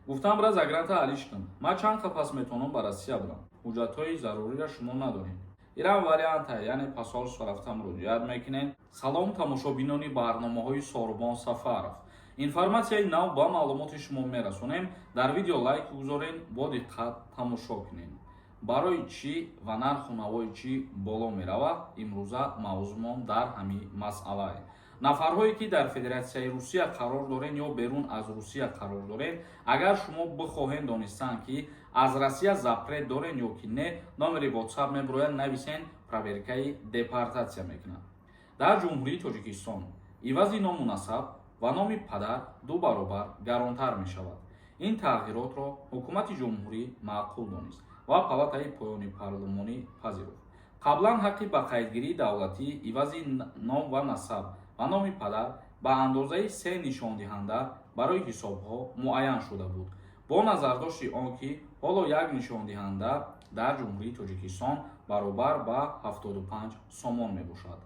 Гуфтам, бира, загранта алиш кун. Ман чанд қапас метавонам ба Россия бирам? Ҳуҷҷатҳои зарурира шумо надорем. Ирам варианта, яъне посольство рафта муроҷиат мекунем. Салом, тамошобинони барномаҳои Сорбон Сафаров. Информатсияи нав ба маълумоти шумо мерасонем. Дар видео лайк гузорен, бо диққат тамошо кунем. Барои чӣ ва нарху навои чӣ боло меравад? Имрӯза мавзӯъмон дар ҳамин масъалае. Нафарҳое, ки дар Федератсияи Русия қарор дорен ё берун аз Русия қарор дорен, агар шумо бихоҳен донистан, ки аз Россия запрет дорен ё ки не, номери WhatsApp мебирояд, нависен, проверкаи депортатсия мекунад. Дар Ҷумҳурии Тоҷикистон ивази ному насаб ва номи падар ду баробар гаронтар мешавад. Ин тағйиротро ҳукумати ҷумҳурӣ маъқул донист ва палатаи поёни парлумонӣ пазируфт. Қаблан ҳаққи ба қайдгирии давлатӣ ивази ном ва насаб ва номи падар ба андозаи се нишондиҳанда барои ҳисобҳо муайян шуда буд. Бо назардошти он ки ҳоло як нишондиҳанда дар Ҷумҳурии Тоҷикистон баробар ба 75 сомон мебошад,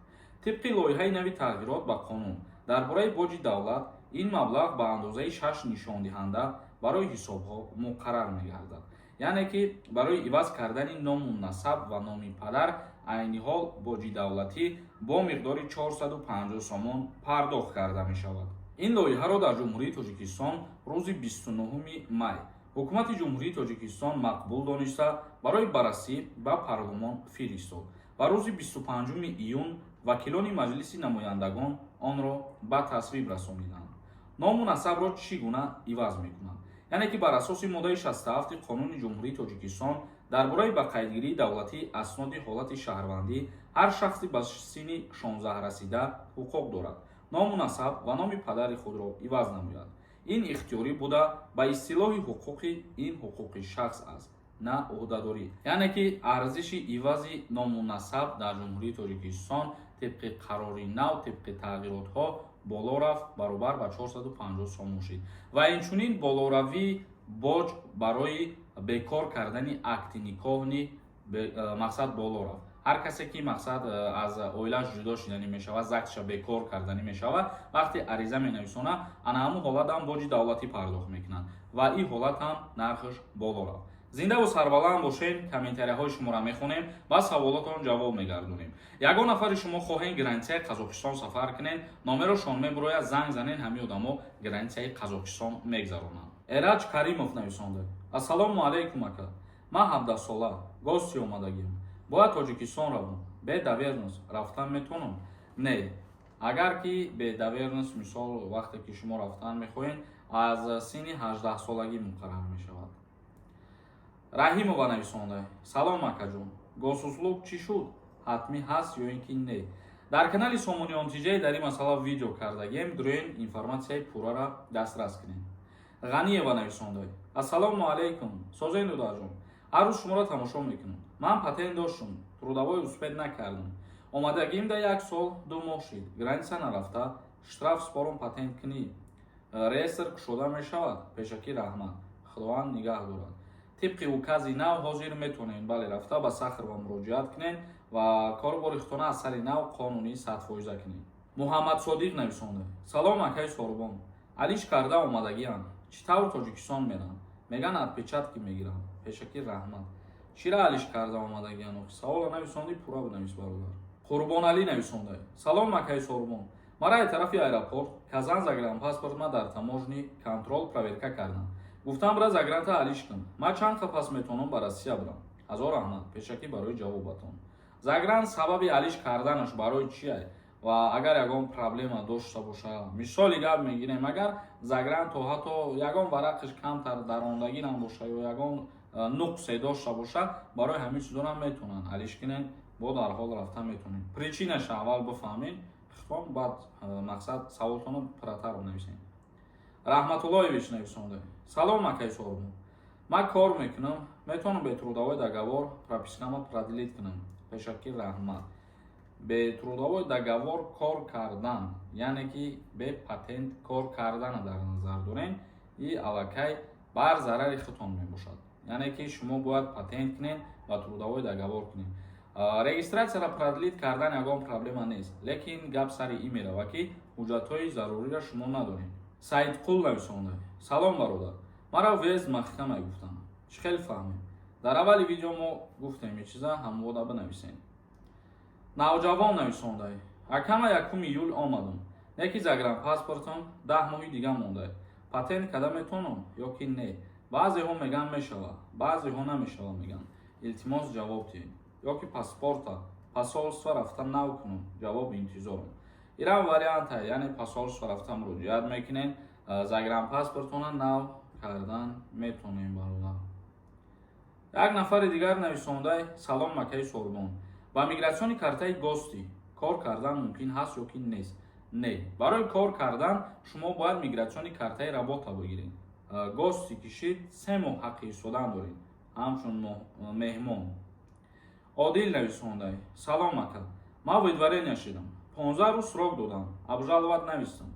тибқи лоиҳаи нави тағйирот ба қонун дар бораи боҷи давлат, ин маблағ ба андозаи шаш нишондиҳанда барои ҳисобҳо муқаррар мегардад. Яъне ки барои иваз кардани ному насаб ва номи падар айни ҳол боҷи давлатӣ бо миқдори 450 сомон пардохт карда мешавад. Ин лоиҳаро дар Ҷумҳурии Тоҷикистон рӯзи 29 май ҳукумати Ҷумҳурии Тоҷикистон мақбул дониста, барои баррасӣ ба парлумон фиристод ва рӯзи 25 июн вакилони Маҷлиси намояндагон онро ба тасвиб расониданд. Ному насабро чӣ гуна иваз мекунанд? Яъне ки бар асоси моддаи 67 Қонуни Ҷумҳурии Тоҷикистон дар бораи ба қайдгирии давлатии асноди ҳолати шаҳрвандӣ, ҳар шахси ба синни 16 расида ҳуқуқ дорад, ному насаб ва номи падари худро иваз намояд. Ин ихтиёрӣ буда, ба истилоҳи ҳуқуқӣ ин ҳуқуқи шахс аст, на ӯҳдадорӣ. Яъне ки арзиши ивази ному насаб дар Ҷумҳурии Тоҷикистон тибқи қарори нав, тибқи тағйиротҳо боло рафт, баробар ба 450 сомон шид. Ва инчунин болоравии боҷ барои бекор кардани акти никоҳни мақсад боло рафт. Ҳар касе ки, мақсад, аз оилааш ҷудо шиданӣ мешавад, ЗАГСша бекор карданӣ мешавад, вақте ариза менависонад, ана ҳамун ҳолат ҳам боҷи давлатӣ пардохт мекунанд ва ин ҳолат ҳам нархаш боло рафт. Зиндаву сарбаланд бошед. Комментарияҳои шуморо мехонем ва саволотон ҷавоб мегардонем. Ягон нафари шумо хоҳем границаи Қазоқистон сафар кунед, номерошон мебурояд, занг занед, ҳамин одамо границаи Қазоқистон мегзаронанд. Эраҷ Каримов нависонда: «Ассалому алайкум, ака. Ман 17сола, гости омадагиам, бояд Тоҷикистон равам. Бе доверенность рафтан метавонам?» Не, агар ки бе доверенность, мисол, вақте ки шумо рафтан мехоҳед, аз синни 18солагӣ муқаррар мешавад. Раҳимова нависонда: «Салом, акаҷон. Госуслуг чӣ шуд, ҳатмӣ ҳаст ё ин ки не?» Дар канали Сомониён Тиҷай дар ин масъала видео кардагем, дуроен, информатсияи пуррара дастрас кунем. Ғаниева нависонда: «Ассалому алайкум, созен, дударҷон. Ҳар рӯз шуморо тамошо мекунам. Ман патент доштум, трудовой успеть накардам. Омадагим да як сол 2 моҳ шид. Граница нарафта, штраф спором, патент кунӣ, реестр кушода мешавад? Пешакӣ раҳмат, Худованд нигаҳ дорад». Тибқи укази нав ҳозир метавонед, бале, рафта ба Сахарова муроҷиат кунед ва корубори худтона аз сари нав қонунӣ 100% кунед. Муҳаммадсодиқ нависонда: «Салом, акаи Сорбон. Алиш карда омадагиам, чӣ тавр Тоҷикистон мерам? Меган, отпечатки мегирам. Пешакӣ раҳмат». Чира алиш карда омадагиан? Савола нависонди, пурра бинавис, бародар. Қурбоналӣ нависонда: «Салом, акаи Сорбон. Мара аз тарафи аэропорт Казан загранпаспорт ма дар таможни контроль проверка кардам. Гуфтам, бира, загранта алиш кун. Ман чанд қапас метавонам ба Россия бирам? Ҳазор раҳмат пешакӣ барои ҷавобатон». Загран сабаби алиш карданаш барои чия ва агар ягон проблема дошта боша, мисоли гап мегирем, агар загран то ҳатто ягон варақаш камтар дарондагӣ набоша ё ягон нуқсе дошта боша, барои ҳамин чизорам метавонанд алиш кунен, бо дарҳол рафта метавонед. Причинаша аввал бифаҳмед хитон, баъд мақсад саволтонро пурратар нависед. Раҳматуллоевич нависонда: «Салом, акаи Сорбон. Ман кор мекунам, метавонам бе трудовой договор пропискама продлить кунам? Пешакӣ раҳмат». Бе трудовой договор кор кардан, яъне ки бе патент кор кардана дар назар дорем, и аллакай бар зарари худтон мебошад. Яъне ки шумо бояд патент кунед ва трудовой договор кунед. Регистратсияро продлить кардан ягон проблема нест, лекин гап сари ин меравад, ки ҳуҷҷатҳои заруриро шумо надоред. Саидқул нависонда: «Салом, бародар. Маро въезд маҳкама мегуфтанд. Чӣ хел фаҳмем? Дар аввали видео мо гуфтем ин чиза, ҳамвода бинависем. Навҷавон нависондай: акама, 1 июл омадум, неки загранпаспортам 10 моҳи дига мондай. Патент када метавонам ё ки не? Баъзеҳо меган, мешава, баъзеҳо намешава меган. Илтимос, ҷавоб диҳед. Ё ки паспорта посольство рафта нав кунам? Ҷавоб интизорам. Ирам варианта, яъне посольство рафта муроҷиат мекунем, загранпаспортона нав кардан метонем, бародар. Як нафари дигар нависондай: салом, акаи Сорбон, ба миграционный картаи гости кор кардан мумкин ҳаст ё ки нест? Не, барои кор кардан шумо бояд миграционный картаи работа бигиред. Гости кишид, 3 моҳ ҳаққи истодан доред ҳамчун меҳмон. Одил нависондай: салом, ака, ман выдворение шидам, 15 рӯз срок додам, обжаловать навистам.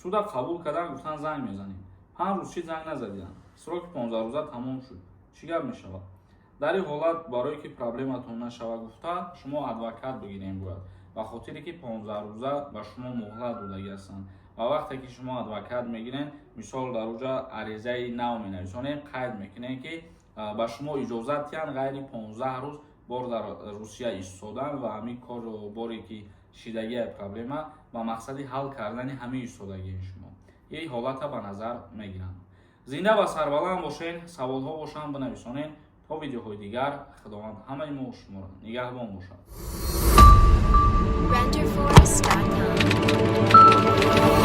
Суда қабул кардан, гуфтан, занг мезанем. 5 рӯз шид, занг назадидан. Сроки 15 рӯза тамом шуд. Чӣ гап мешавад дар ин ҳолат? Барое ки проблематон нашава гуфта, шумо адвокат бигирем бояд, ба хотире ки 15 рӯза ба шумо муҳлат додагӣ ҳастанд. Ва вақте ки шумо адвокат мегирен, мисол, дар уҷа аризаи нав менависонем, қайд мекунем, ки ба шумо иҷозат диҳанд ғайри 15 рӯз бор дар Русия истодан ва ҳамин кору боре ки шидагия проблема, ба мақсади ҳал кардани ҳамаи истодагии шумо ин ҳолата ба назар мегиранд. Зинда ва сарбаланд бошен. Саволҳо бошанд, бинависонен. То видеоҳои дигар, Худованд ҳамаи мо шуморо нигаҳбон бошад. Renderforest.com.